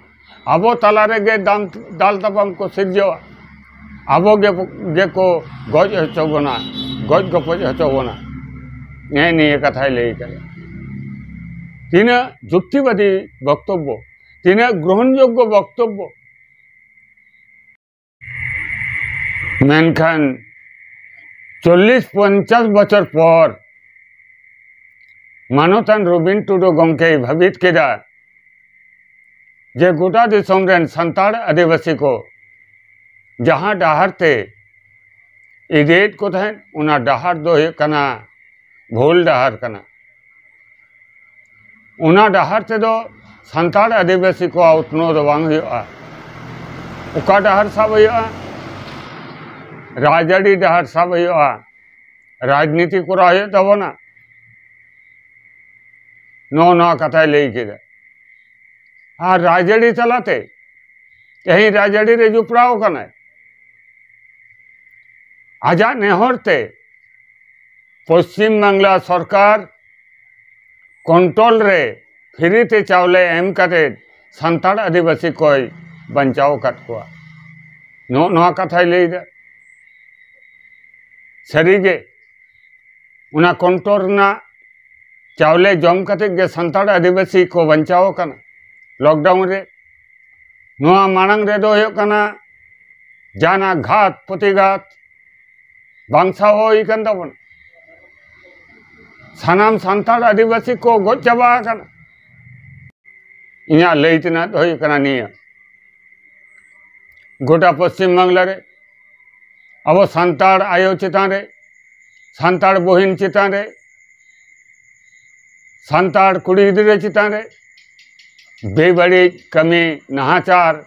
ᱟᱵᱚ ᱛᱟᱞᱟ ᱨᱮᱜᱮ ᱫᱟᱢ, ᱫᱟᱞ ᱛᱟᱯᱟᱢ ᱠᱚ ᱥᱤᱨᱡᱟᱹᱣᱟ᱾ ᱟᱵᱚ ᱜᱮ, ᱜᱮᱠᱚ ᱜᱚᱡ ᱦᱚᱪᱚ ᱵᱚᱱᱟ, ᱜᱚᱡ ᱜᱚᱯᱚᱡ ᱦᱚᱪᱚ ᱵᱚᱱᱟ᱾ ᱱᱮᱜᱼᱮ ᱱᱤᱭᱟᱹ ᱠᱟᱛᱷᱟᱭ ᱞᱟᱹᱭ ᱠᱟᱫᱟ᱾ ᱛᱤᱱᱟᱹᱜ ᱡᱩᱠᱛᱤᱵᱟᱫᱤ ᱵᱚᱠᱛᱚᱵᱵᱚ, ᱛᱤᱱᱟᱹᱜ ᱜᱨᱚᱦᱚᱱ ᱡᱳᱜᱽᱜᱚ ᱵᱚᱠᱛᱚᱵᱵᱚ᱾ ᱢᱮᱱᱠᱷᱟᱱ ᱪᱚᱞᱞᱤᱥ ᱯᱚᱧᱪᱟᱥ ᱵᱚᱪᱷᱚᱨ ᱯᱚᱨ ᱢᱟᱱᱚᱛᱟᱱ ᱨᱚᱵᱤᱱ ᱴᱩᱰᱩ ᱜᱚᱢᱠᱮᱭ ᱵᱷᱟᱹᱵᱤᱛ ᱠᱮᱫᱟ ᱡᱮ ᱜᱚᱴᱟ ᱫᱤᱥᱚᱢ ᱨᱮᱱ ᱥᱟᱱᱛᱟᱲ ᱟᱹᱫᱤᱵᱟᱹᱥᱤ ᱠᱚ ᱡᱟᱦᱟᱸ ᱰᱟᱦᱟᱨ ᱛᱮ ᱤᱫᱤᱭᱮᱫ ᱠᱚ ᱛᱟᱦᱮᱸᱫ, ᱚᱱᱟ ᱰᱟᱦᱟᱨ ᱫᱚ ᱦᱩᱭᱩᱜ ᱠᱟᱱᱟ ᱵᱷᱩᱞ ᱰᱟᱦᱟᱨ ᱠᱟᱱᱟ᱾ ᱚᱱᱟ ᱰᱟᱦᱟᱨ ᱛᱮᱫᱚ ᱥᱟᱱᱛᱟᱲ ᱟᱹᱫᱤᱵᱟᱹᱥᱤ ᱠᱚᱣᱟᱜ ᱩᱛᱱᱟᱹᱣ ᱫᱚ ᱵᱟᱝ ᱦᱩᱭᱩᱜᱼᱟ᱾ ᱚᱠᱟ ᱰᱟᱦᱟᱨ ᱥᱟᱵ ᱦᱩᱭᱩᱜᱼᱟ? ᱨᱟᱡᱽᱟᱹᱨᱤ ᱰᱟᱦᱟᱨ ᱥᱟᱵ ᱦᱩᱭᱩᱜᱼᱟ, ᱨᱟᱡᱽᱱᱤᱛᱤ ᱠᱚᱨᱟᱣ ᱦᱩᱭᱩᱜ ᱛᱟᱵᱚᱱᱟ᱾ ᱱᱚᱜᱼᱚ ᱱᱚᱣᱟ ᱠᱟᱛᱷᱟᱭ ᱞᱟᱹᱭ ᱠᱮᱫᱟ᱾ ᱟᱨ ᱨᱟᱡᱽᱟᱹᱨᱤ ᱛᱟᱞᱟᱛᱮ ᱛᱮᱦᱮᱧ ᱨᱟᱡᱽᱟᱹᱨᱤ ᱨᱮ ᱡᱚᱯᱲᱟᱣ ᱠᱟᱱᱟᱭ᱾ ᱟᱡᱟᱜ ᱱᱮᱦᱚᱨ ᱛᱮ ᱯᱚᱥᱪᱤᱢ ᱵᱟᱝᱞᱟ ᱥᱚᱨᱠᱟᱨ ᱠᱚᱱᱴᱨᱳᱞ ᱨᱮ ᱯᱷᱨᱤ ᱛᱮ ᱪᱟᱣᱞᱮ ᱮᱢ ᱠᱟᱛᱮ ᱥᱟᱱᱛᱟᱲ ᱟᱹᱫᱤᱵᱟᱹᱥᱤ ᱠᱚᱭ ᱵᱟᱧᱪᱟᱣ ᱟᱠᱟᱫ ᱠᱚᱣᱟ᱾ ᱱᱚᱜᱼᱚ ᱱᱚᱣᱟ ᱠᱟᱛᱷᱟᱭ ᱞᱟᱹᱭᱫᱟ᱾ ᱥᱟᱹᱨᱤᱜᱮ ᱚᱱᱟ ᱠᱚᱱᱴᱨᱳᱞ ᱨᱮᱱᱟᱜ ᱪᱟᱣᱞᱮ ᱡᱚᱢ ᱠᱟᱛᱮ ᱜᱮ ᱥᱟᱱᱛᱟᱲ ᱟᱹᱫᱤᱵᱟᱹᱥᱤ ᱠᱚ ᱵᱟᱧᱪᱟᱣ ᱟᱠᱟᱱᱟ ᱞᱚᱠᱰᱟᱣᱩᱱ ᱨᱮ᱾ ᱱᱚᱣᱟ ᱢᱟᱲᱟᱝ ᱨᱮᱫᱚ ᱦᱩᱭᱩᱜ ᱠᱟᱱᱟ ᱡᱟᱦᱟᱱᱟᱜ ᱜᱷᱟᱛ ᱯᱨᱚᱛᱤᱜᱷᱟᱛ ᱵᱟᱝ ᱥᱟᱦᱟᱣ ᱦᱩᱭ ᱠᱟᱱ ᱛᱟᱵᱚᱱᱟ᱾ ᱥᱟᱱᱟᱢ ᱥᱟᱱᱛᱟᱲ ᱟᱹᱫᱤᱵᱟᱹᱥᱤ ᱠᱚ ᱜᱚᱡ ᱪᱟᱵᱟ ᱟᱠᱟᱱᱟ᱾ ᱤᱧᱟᱹᱜ ᱞᱟᱹᱭ ᱛᱮᱱᱟᱜ ᱫᱚ ᱦᱩᱭᱩᱜ ᱠᱟᱱᱟ ᱱᱤᱭᱟᱹ, ᱜᱚᱴᱟ ᱯᱚᱥᱪᱤᱢ ᱵᱟᱝᱞᱟ ᱨᱮ ᱟᱵᱚ ᱥᱟᱱᱛᱟᱲ ᱟᱭᱳ ᱪᱮᱛᱟᱱ ᱨᱮ, ᱥᱟᱱᱛᱟᱲ ᱵᱚᱦᱤᱱ ᱪᱮᱛᱟᱱ ᱨᱮ, ᱥᱟᱱᱛᱟᱲ ᱠᱩᱲᱤ ᱜᱤᱫᱽᱨᱟᱹ ᱪᱮᱛᱟᱱ ᱨᱮ ᱵᱮᱵᱟᱹᱲᱤᱡ ᱠᱟᱹᱢᱤ, ᱱᱟᱦᱟᱪᱟᱨ,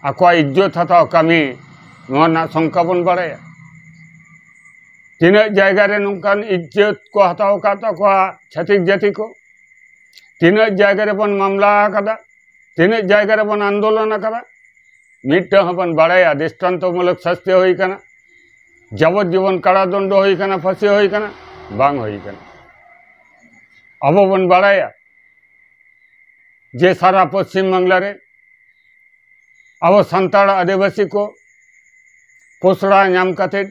ᱟᱠᱚᱣᱟᱜ ᱤᱡᱽᱡᱚᱛ ᱦᱟᱛᱟᱣ ᱠᱟᱹᱢᱤ, ᱱᱚᱣᱟ ᱨᱮᱱᱟᱜ ᱥᱚᱝᱠᱟ ᱵᱚᱱ ᱵᱟᱲᱟᱭᱟ᱾ ᱛᱤᱱᱟᱹᱜ ᱡᱟᱭᱜᱟ ᱨᱮ ᱱᱚᱝᱠᱟᱱ ᱤᱡᱽᱡᱚᱛ ᱠᱚ ᱦᱟᱛᱟᱣ ᱟᱠᱟᱫ ᱛᱟᱠᱚᱣᱟ ᱪᱷᱟᱹᱛᱤᱠ ᱡᱟᱹᱛᱤ ᱠᱚ, ᱛᱤᱱᱟᱹᱜ ᱡᱟᱭᱜᱟ ᱨᱮᱵᱚᱱ ᱢᱟᱢᱞᱟ ᱟᱠᱟᱫᱟ, ᱛᱤᱱᱟᱹᱜ ᱡᱟᱭᱜᱟ ᱨᱮᱵᱚᱱ ᱟᱱᱫᱳᱞᱚᱱ ᱟᱠᱟᱫᱟ, ᱢᱤᱫᱴᱟᱝ ᱦᱚᱸᱵᱚᱱ ᱵᱟᱲᱟᱭᱟ ᱫᱨᱤᱥᱴᱟᱱᱛᱚᱢᱩᱞᱚᱠ ᱥᱟᱥᱛᱤ ᱦᱩᱭ ᱟᱠᱟᱱᱟ, ᱡᱟᱵᱚᱛ ᱡᱤᱵᱚᱱ ᱠᱟᱨᱟᱫᱚᱱᱰᱚ ᱦᱩᱭ ᱟᱠᱟᱱᱟ, ᱯᱷᱟᱹᱥᱤ ᱦᱩᱭ ᱟᱠᱟᱱᱟ? ᱵᱟᱝ ᱦᱩᱭ ᱟᱠᱟᱱᱟ᱾ ᱟᱵᱚ ᱵᱚᱱ ᱵᱟᱲᱟᱭᱟ ᱡᱮ ᱥᱟᱨᱟ ᱯᱚᱥᱪᱤᱢ ᱵᱟᱝᱞᱟ ᱨᱮ ᱟᱵᱚ ᱥᱟᱱᱛᱟᱲ ᱟᱹᱫᱤᱵᱟᱹᱥᱤ ᱠᱚ ᱯᱚᱥᱲᱟ ᱧᱟᱢ ᱠᱟᱛᱮ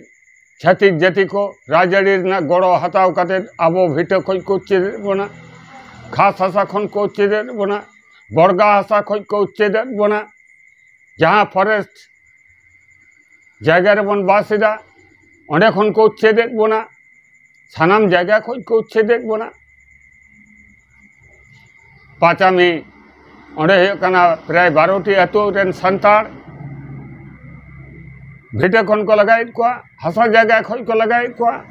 ᱪᱷᱟᱹᱛᱤᱠ ᱡᱟᱹᱛᱤ ᱠᱚ ᱨᱟᱡᱽᱟᱹᱨᱤ ᱨᱮᱱᱟᱜ ᱜᱚᱲᱚ ᱦᱟᱛᱟᱣ ᱠᱟᱛᱮ ᱟᱵᱚ ᱵᱷᱤᱴᱟᱹ ᱠᱷᱚᱱ ᱠᱚ ᱩᱪᱪᱷᱮᱫᱮᱫ ᱵᱚᱱᱟ, ᱠᱷᱟᱥ ᱦᱟᱥᱟ ᱠᱷᱚᱱ ᱠᱚ ᱩᱪᱪᱷᱮᱫᱮᱫ ᱵᱚᱱᱟ, ᱵᱚᱨᱜᱟ ᱦᱟᱥᱟ ᱠᱷᱚᱱ ᱠᱚ ᱩᱪᱪᱷᱮᱫᱮᱫ ᱵᱚᱱᱟ᱾ ᱡᱟᱦᱟᱸ ᱯᱷᱚᱨᱮᱥᱴ ᱡᱟᱭᱜᱟ ᱨᱮᱵᱚᱱ ᱵᱟᱥ ᱮᱫᱟ, ᱚᱸᱰᱮ ᱠᱷᱚᱱ ᱠᱚ ᱩᱪᱪᱷᱮᱫᱮᱫ ᱵᱚᱱᱟ, ᱥᱟᱱᱟᱢ ᱡᱟᱭᱜᱟ ᱠᱷᱚᱱ ᱠᱚ ᱩᱪᱪᱷᱮᱫᱮᱫ ᱵᱚᱱᱟ᱾ ᱯᱟᱪᱟᱢᱤ, ᱚᱸᱰᱮ ᱦᱩᱭᱩᱜ ᱠᱟᱱᱟ ᱯᱨᱟᱭ ᱵᱟᱨᱚ ᱴᱤ ᱟᱹᱛᱩ ᱨᱮᱱ ᱥᱟᱱᱛᱟᱲ ᱵᱷᱤᱴᱟᱹ ᱠᱷᱚᱱ ᱠᱚ ᱞᱟᱜᱟᱭᱮᱫ ᱠᱚᱣᱟ, ᱦᱟᱥᱟ ᱡᱟᱭᱜᱟ ᱠᱷᱚᱱ ᱠᱚ ᱞᱟᱜᱟᱭᱮᱫ ᱠᱚᱣᱟ᱾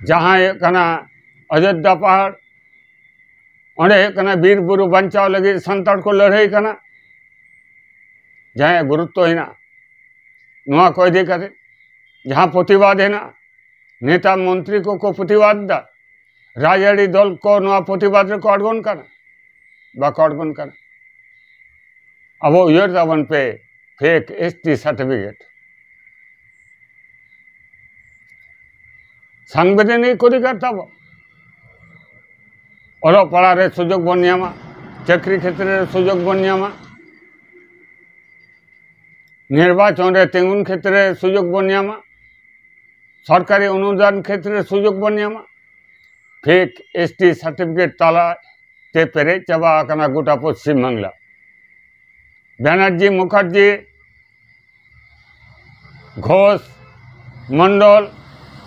ᱡᱟᱦᱟᱸ ᱦᱩᱭᱩᱜ ᱠᱟᱱᱟ ᱚᱡᱳᱫᱽᱫᱷᱟ ᱯᱟᱦᱟᱲ, ᱚᱸᱰᱮ ᱦᱩᱭᱩᱜ ᱠᱟᱱᱟ ᱵᱤᱨ ᱵᱩᱨᱩ ᱵᱟᱧᱪᱟᱣ ᱞᱟᱹᱜᱤᱫ ᱥᱟᱱᱛᱟᱲ ᱠᱚ ᱞᱟᱹᱲᱦᱟᱹᱭ ᱠᱟᱱᱟ᱾ ᱡᱟᱦᱟᱸᱭᱟᱜ ᱜᱩᱨᱩᱛᱛᱚ ᱦᱮᱱᱟᱜᱼᱟ ᱱᱚᱣᱟ ᱠᱚ ᱤᱫᱤ ᱠᱟᱛᱮ, ᱡᱟᱦᱟᱸ ᱯᱨᱚᱛᱤᱵᱟᱫ ᱦᱮᱱᱟᱜᱼᱟ, ᱱᱮᱛᱟ ᱢᱚᱱᱛᱨᱤ ᱠᱚᱠᱚ ᱯᱨᱚᱛᱤᱵᱟᱫ ᱫᱟ, ᱨᱟᱡᱽᱟᱹᱨᱤ ᱫᱚᱞ ᱠᱚ ᱱᱚᱣᱟ ᱯᱨᱚᱛᱤᱵᱟᱫ ᱨᱮᱠᱚ ᱟᱬᱜᱚᱱ ᱠᱟᱱᱟ, ᱵᱟᱠᱚ ᱟᱬᱜᱚᱱ ᱠᱟᱱᱟ᱾ ᱟᱵᱚ ᱩᱭᱦᱟᱹᱨ ᱛᱟᱵᱚᱱ ᱯᱮ, ᱯᱷᱮᱠ ᱮᱥ ᱴᱤ ᱥᱟᱨᱴᱤᱯᱷᱤᱠᱮᱴ᱾ ᱥᱟᱝᱵᱤᱫᱷᱟᱱᱤᱠ ᱚᱫᱷᱤᱠᱟᱨ ᱛᱟᱵᱚ, ᱚᱞᱚᱜ ᱯᱟᱲᱦᱟᱜ ᱨᱮ ᱥᱩᱡᱳᱜᱽ ᱵᱚᱱ ᱧᱟᱢᱟ, ᱪᱟᱹᱠᱨᱤ ᱠᱷᱮᱛᱨᱮ ᱨᱮ ᱥᱩᱡᱳᱜᱽ ᱵᱚᱱ ᱧᱟᱢᱟ, ᱱᱤᱨᱵᱟᱪᱚᱱ ᱨᱮ ᱛᱤᱸᱜᱩᱱ ᱠᱷᱮᱛᱨᱮ ᱨᱮ ᱥᱩᱡᱳᱜᱽ ᱵᱚᱱ ᱧᱟᱢᱟ, ᱥᱚᱨᱠᱟᱨᱤ ᱚᱱᱩᱫᱟᱱ ᱠᱷᱮᱛᱨᱮ ᱨᱮ ᱥᱩᱡᱳᱜᱽ ᱵᱚᱱ ᱧᱟᱢᱟ᱾ ᱯᱷᱮᱠ ᱮᱥ ᱴᱤ ᱥᱟᱨᱴᱤᱯᱷᱤᱠᱮᱴ ᱛᱟᱞᱟ ᱛᱮ ᱯᱮᱨᱮᱡ ᱪᱟᱵᱟ ᱟᱠᱟᱱᱟ ᱜᱚᱴᱟ ᱯᱚᱥᱪᱤᱢ ᱵᱟᱝᱞᱟ᱾ ᱵᱮᱱᱟᱨᱡᱤ, ᱢᱩᱠᱷᱟᱨᱡᱤ, ᱜᱷᱳᱥ, ᱢᱚᱱᱰᱚᱞ,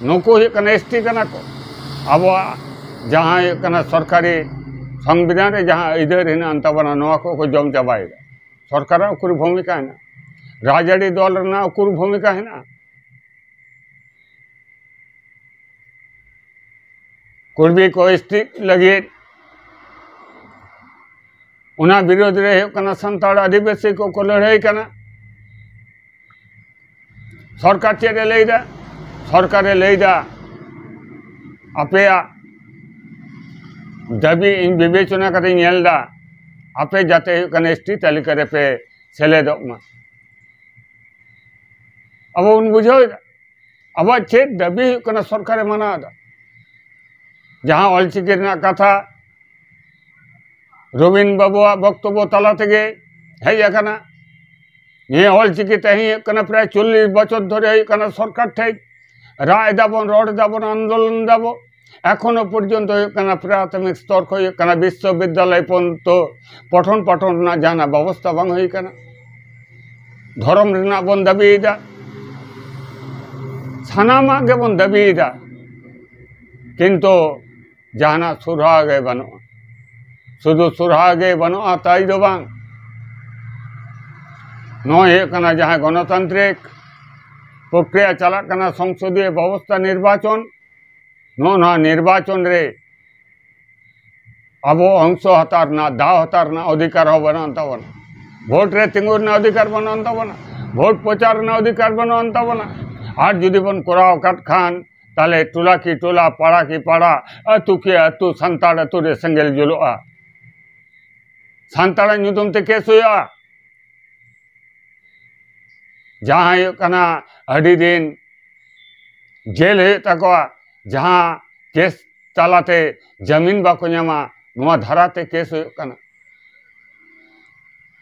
ᱱᱩᱠᱩ ᱦᱩᱭᱩᱜ ᱠᱟᱱᱟ ᱮᱥ ᱴᱤ ᱠᱟᱱᱟ ᱠᱚ᱾ ᱟᱵᱚᱣᱟᱜ ᱡᱟᱦᱟᱸ ᱦᱩᱭᱩᱜ ᱠᱟᱱᱟ ᱥᱚᱨᱠᱟᱨᱤ ᱥᱚᱝᱵᱤᱫᱷᱟᱱ ᱨᱮ ᱡᱟᱦᱟᱸ ᱟᱹᱭᱫᱟᱹᱨ ᱦᱮᱱᱟᱜ ᱟᱱ ᱛᱟᱵᱚᱱᱟ, ᱱᱚᱣᱟ ᱠᱚᱠᱚ ᱡᱚᱢ ᱪᱟᱵᱟᱭᱮᱫᱟ᱾ ᱥᱚᱨᱠᱟᱨᱟᱜ ᱩᱠᱩᱨ ᱵᱷᱩᱢᱤᱠᱟ ᱦᱮᱱᱟᱜᱼᱟ? ᱨᱟᱡᱽᱟᱹᱨᱤ ᱫᱚᱞ ᱨᱮᱱᱟᱜ ᱩᱠᱩᱨ ᱵᱷᱩᱢᱤᱠᱟ ᱦᱮᱱᱟᱜᱼᱟ? ᱠᱩᱲᱢᱤ ᱠᱚ ᱮᱥ ᱴᱤ ᱞᱟᱹᱜᱤᱫ, ᱚᱱᱟ ᱵᱤᱨᱳᱫᱷ ᱨᱮ ᱦᱩᱭᱩᱜ ᱠᱟᱱᱟ ᱥᱟᱱᱛᱟᱲ ᱟᱹᱫᱤᱵᱟᱹᱥᱤ ᱠᱚᱠᱚ ᱞᱟᱹᱲᱦᱟᱹᱭ ᱠᱟᱱᱟ᱾ ᱥᱚᱨᱠᱟᱨ ᱪᱮᱫ ᱮ ᱞᱟᱹᱭᱫᱟ? ᱥᱚᱨᱠᱟᱨ ᱮ ᱞᱟᱹᱭᱫᱟ, ᱟᱯᱮᱭᱟᱜ ᱫᱟᱹᱵᱤ ᱤᱧ ᱵᱤᱵᱮᱪᱚᱱᱟ ᱠᱟᱛᱮᱧ ᱧᱮᱞ ᱮᱫᱟ, ᱟᱯᱮ ᱡᱟᱛᱮ ᱦᱩᱭᱩᱜ ᱠᱟᱱᱟ ᱮᱥ ᱴᱤ ᱛᱟᱹᱞᱤᱠᱟ ᱨᱮᱯᱮ ᱥᱮᱞᱮᱫᱚᱜ ᱢᱟ᱾ ᱟᱵᱚ ᱵᱚᱱ ᱵᱩᱡᱷᱟᱹᱣ ᱮᱫᱟ, ᱟᱵᱚᱣᱟᱜ ᱪᱮᱫ ᱫᱟᱹᱵᱤ ᱦᱩᱭᱩᱜ ᱠᱟᱱᱟ ᱥᱚᱨᱠᱟᱨᱮ ᱢᱟᱱᱟᱣ ᱮᱫᱟ? ᱡᱟᱦᱟᱸ ᱚᱞᱪᱤᱠᱤ ᱨᱮᱱᱟᱜ ᱠᱟᱛᱷᱟ ᱨᱚᱵᱤᱱ ᱵᱟᱵᱩᱣᱟᱜ ᱵᱚᱠᱛᱚᱵᱵᱚ ᱛᱟᱞᱟ ᱛᱮᱜᱮ ᱦᱮᱡ ᱟᱠᱟᱱᱟ᱾ ᱱᱤᱭᱟᱹ ᱚᱞᱪᱤᱠᱤ ᱛᱮᱦᱮᱧ ᱦᱩᱭᱩᱜ ᱠᱟᱱᱟ ᱯᱨᱟᱭ ᱪᱚᱞᱞᱤᱥ ᱵᱚᱪᱷᱚᱨ ᱫᱷᱚᱨᱮ ᱦᱩᱭᱩᱜ ᱠᱟᱱᱟ ᱥᱚᱨᱠᱟᱨ ᱴᱷᱮᱡ ᱨᱟᱜ ᱮᱫᱟᱵᱚᱱ, ᱨᱚᱲ ᱮᱫᱟᱵᱚᱱ, ᱟᱱᱫᱳᱞᱚᱱ ᱮᱫᱟᱵᱚᱱ᱾ ᱮᱠᱷᱚᱱᱳ ᱯᱚᱨᱡᱚᱱᱛᱚ ᱦᱩᱭᱩᱜ ᱠᱟᱱᱟ ᱯᱨᱟᱛᱷᱚᱢᱤᱠ ᱥᱛᱚᱨ ᱠᱷᱚᱱ ᱦᱩᱭᱩᱜ ᱠᱟᱱᱟ ᱵᱤᱥᱥᱚᱵᱤᱫᱽᱫᱟᱞᱚᱭ ᱯᱚᱨᱡᱚᱱᱛᱚ ᱯᱚᱴᱷᱚᱱ ᱯᱟᱴᱷᱚᱱ ᱨᱮᱱᱟᱜ ᱡᱟᱦᱟᱱᱟᱜ ᱵᱮᱵᱚᱥᱛᱷᱟ ᱵᱟᱝ ᱦᱩᱭ ᱠᱟᱱᱟ᱾ ᱫᱷᱚᱨᱚᱢ ᱨᱮᱱᱟᱜ ᱵᱚᱱ ᱫᱟᱹᱵᱤᱭᱮᱫᱟ, ᱥᱟᱱᱟᱢᱟᱜ ᱜᱮᱵᱚᱱ ᱫᱟᱹᱵᱤᱭᱮᱫᱟ, ᱠᱤᱱᱛᱩ ᱡᱟᱦᱟᱱᱟᱜ ᱥᱩᱨᱦᱟ ᱜᱮ ᱵᱟᱹᱱᱩᱜᱼᱟ᱾ ᱥᱩᱫᱷᱩ ᱥᱩᱨᱦᱟ ᱜᱮ ᱵᱟᱹᱱᱩᱜᱼᱟ ᱛᱟᱭ ᱫᱚ ᱵᱟᱝ, ᱱᱚᱜᱼᱚᱭ ᱦᱩᱭᱩᱜ ᱠᱟᱱᱟ ᱡᱟᱦᱟᱸ ᱜᱚᱱᱚᱛᱟᱱᱛᱨᱤᱠ ᱯᱨᱚᱠᱨᱤᱭᱟ ᱪᱟᱞᱟᱜ ᱠᱟᱱᱟ, ᱥᱚᱝᱥᱚᱫᱤᱭᱚ ᱵᱮᱵᱚᱥᱛᱷᱟ, ᱱᱤᱨᱵᱟᱪᱚᱱ, ᱱᱚᱜᱼᱚ ᱱᱚᱣᱟ ᱱᱤᱨᱵᱟᱪᱚᱱ ᱨᱮ ᱟᱵᱚ ᱚᱝᱥᱚ ᱦᱟᱛᱟᱣ ᱨᱮᱱᱟᱜ, ᱫᱟᱣ ᱦᱟᱛᱟᱣ ᱨᱮᱱᱟᱜ ᱚᱫᱷᱤᱠᱟᱨ ᱦᱚᱸ ᱵᱟᱹᱱᱩᱜ ᱟᱱ ᱛᱟᱵᱚᱱᱟ᱾ ᱵᱷᱳᱴ ᱨᱮ ᱛᱤᱸᱜᱩ ᱨᱮᱱᱟᱜ ᱚᱫᱷᱤᱠᱟᱨ ᱵᱟᱹᱱᱩᱜ ᱟᱱ ᱛᱟᱵᱚᱱᱟ᱾ ᱵᱷᱳᱴ ᱯᱨᱚᱪᱟᱨ ᱨᱮᱱᱟᱜ ᱚᱫᱷᱤᱠᱟᱨ ᱵᱟᱹᱱᱩᱜ ᱟᱱ ᱛᱟᱵᱚᱱᱟ᱾ ᱟᱨ ᱡᱩᱫᱤ ᱵᱚᱱ ᱠᱚᱨᱟᱣ ᱟᱠᱟᱫ ᱠᱷᱟᱱ, ᱛᱟᱦᱞᱮ ᱴᱚᱞᱟ ᱠᱤ ᱴᱚᱞᱟ, ᱯᱟᱲᱟ ᱠᱤ ᱯᱟᱲᱟ, ᱟᱹᱛᱩ ᱠᱤ ᱟᱹᱛᱩ ᱥᱟᱱᱛᱟᱲ ᱟᱹᱛᱩ ᱨᱮ ᱥᱮᱸᱜᱮᱞ ᱡᱩᱞᱩᱜᱼᱟ᱾ ᱥᱟᱱᱛᱟᱲᱟᱜ ᱧᱩᱛᱩᱢ ᱛᱮ ᱠᱮᱥ ᱦᱩᱭᱩᱜᱼᱟ᱾ ᱡᱟᱦᱟᱸ ᱦᱩᱭᱩᱜ ᱠᱟᱱᱟ, ᱟᱹᱰᱤ ᱫᱤᱱ ᱡᱮᱞ ᱦᱩᱭᱩᱜ ᱛᱟᱠᱚᱣᱟ, ᱡᱟᱦᱟᱸ ᱠᱮᱥ ᱛᱟᱞᱟᱛᱮ ᱡᱟᱢᱤᱱ ᱵᱟᱠᱚ ᱧᱟᱢᱟ, ᱱᱚᱣᱟ ᱫᱷᱟᱨᱟᱛᱮ ᱠᱮᱥ ᱦᱩᱭᱩᱜ ᱠᱟᱱᱟ᱾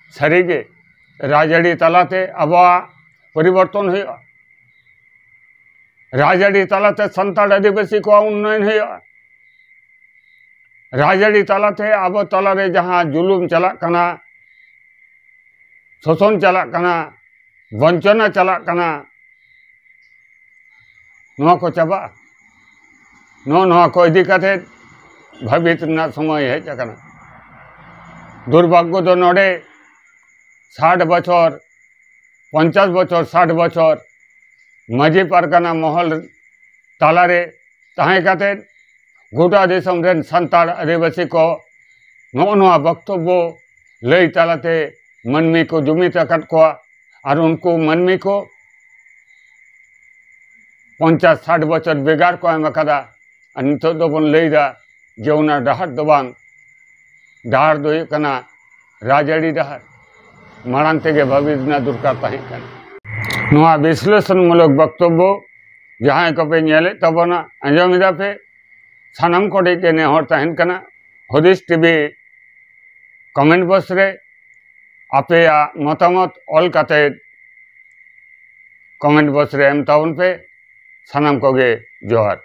ᱥᱟᱹᱨᱤᱜᱮ, ᱨᱟᱡᱽᱟᱹᱨᱤ ᱛᱟᱞᱟᱛᱮ ᱟᱵᱚᱣᱟᱜ ᱯᱚᱨᱤᱵᱚᱨᱛᱚᱱ ᱦᱩᱭᱩᱜᱼᱟ᱾ ᱨᱟᱡᱽᱟᱹᱨᱤ ᱛᱟᱞᱟᱛᱮ ᱥᱟᱱᱛᱟᱲ ᱟᱹᱫᱤᱵᱟᱹᱥᱤ ᱠᱚᱣᱟᱜ ᱩᱱᱱᱚᱭᱚᱱ ᱦᱩᱭᱩᱜᱼᱟ᱾ ᱨᱟᱡᱽᱟᱹᱨᱤ ᱛᱟᱞᱟᱛᱮ ᱟᱵᱚ ᱛᱟᱞᱟᱨᱮ ᱡᱟᱦᱟᱸ ᱡᱩᱞᱩᱢ ᱪᱟᱞᱟᱜ ᱠᱟᱱᱟ, ᱥᱳᱥᱚᱱ ᱪᱟᱞᱟᱜ ᱠᱟᱱᱟ, ᱵᱚᱧᱪᱚᱱᱟ ᱪᱟᱞᱟᱜ ᱠᱟᱱᱟ, ᱱᱚᱣᱟ ᱠᱚ ᱪᱟᱵᱟᱜᱼᱟ᱾ ᱱᱚᱜᱼᱚ ᱱᱚᱣᱟ ᱠᱚ ᱤᱫᱤ ᱠᱟᱛᱮ ᱵᱷᱟᱹᱵᱤᱛ ᱨᱮᱱᱟᱜ ᱥᱚᱢᱚᱭ ᱦᱮᱡ ᱟᱠᱟᱱᱟ᱾ ᱫᱩᱨᱵᱷᱟᱜᱽᱜᱚ ᱫᱚ ᱱᱚᱰᱮ ᱥᱟᱴ ᱵᱚᱪᱷᱚᱨ, ᱯᱚᱧᱪᱟᱥ ᱵᱚᱪᱷᱚᱨ, ᱥᱟᱴ ᱵᱚᱪᱷᱚᱨ ᱢᱟᱹᱡᱷᱤ ᱯᱟᱨᱜᱟᱱᱟ ᱢᱚᱦᱚᱞ ᱛᱟᱞᱟᱨᱮ ᱛᱟᱦᱮᱸ ᱠᱟᱛᱮ ᱜᱚᱴᱟ ᱫᱤᱥᱚᱢ ᱨᱮᱱ ᱥᱟᱱᱛᱟᱲ ᱟᱹᱫᱤᱵᱟᱹᱥᱤ ᱠᱚ ᱱᱚᱜᱼᱚ ᱱᱚᱣᱟ ᱵᱚᱠᱛᱚᱵᱵᱚ ᱞᱟᱹᱭ ᱛᱟᱞᱟᱛᱮ ᱢᱟᱹᱱᱢᱤ ᱠᱚ ᱡᱩᱢᱤᱫ ᱟᱠᱟᱫ ᱠᱚᱣᱟ᱾ ᱟᱨ ᱩᱱᱠᱩ ᱢᱟᱹᱱᱢᱤ ᱠᱚ ᱯᱚᱧᱪᱟᱥ ᱥᱟᱴ ᱵᱚᱪᱷᱚᱨ ᱵᱮᱜᱟᱨ ᱠᱚ ᱮᱢ ᱟᱠᱟᱫᱟ᱾ ᱟᱨ ᱱᱤᱛᱚᱜ ᱫᱚᱵᱚᱱ ᱞᱟᱹᱭᱫᱟ ᱡᱮ ᱚᱱᱟ ᱰᱟᱦᱟᱨ ᱫᱚ ᱵᱟᱝ, ᱰᱟᱦᱟᱨ ᱫᱚ ᱦᱩᱭᱩᱜ ᱠᱟᱱᱟ ᱨᱟᱡᱽᱟᱹᱨᱤ ᱰᱟᱦᱟᱨ᱾ ᱢᱟᱲᱟᱝ ᱛᱮᱜᱮ ᱵᱷᱟᱹᱵᱤᱛ ᱨᱮᱱᱟᱜ ᱫᱚᱨᱠᱟᱨ ᱛᱟᱦᱮᱸ ᱠᱟᱱᱟ᱾ ᱱᱚᱣᱟ ᱵᱤᱥᱞᱮᱥᱚᱱᱢᱩᱞᱚᱠ ᱵᱚᱠᱛᱚᱵᱵᱚ ᱡᱟᱦᱟᱸᱭ ᱠᱚᱯᱮ ᱧᱮᱞᱮᱫ ᱛᱟᱵᱚᱱᱟ, ᱟᱸᱡᱚᱢ ᱮᱫᱟ ᱯᱮ, ᱥᱟᱱᱟᱢ ᱠᱚᱴᱷᱮᱱ ᱜᱮ ᱱᱮᱦᱚᱨ ᱛᱟᱦᱮᱱ ᱠᱟᱱᱟ, ᱦᱩᱫᱤᱥ ᱴᱤᱵᱷᱤ ᱠᱚᱢᱮᱱᱴ ᱵᱚᱠᱥ ᱨᱮ ᱟᱯᱮᱭᱟᱜ ᱢᱚᱛᱟᱢᱚᱛ ᱚᱞ ᱠᱟᱛᱮ ᱠᱚᱢᱮᱱᱴ ᱵᱚᱠᱥ ᱨᱮ ᱮᱢ ᱛᱟᱵᱚᱱ ᱯᱮ᱾ ᱥᱟᱱᱟᱢ ᱠᱚᱜᱮ ᱡᱚᱦᱟᱨ᱾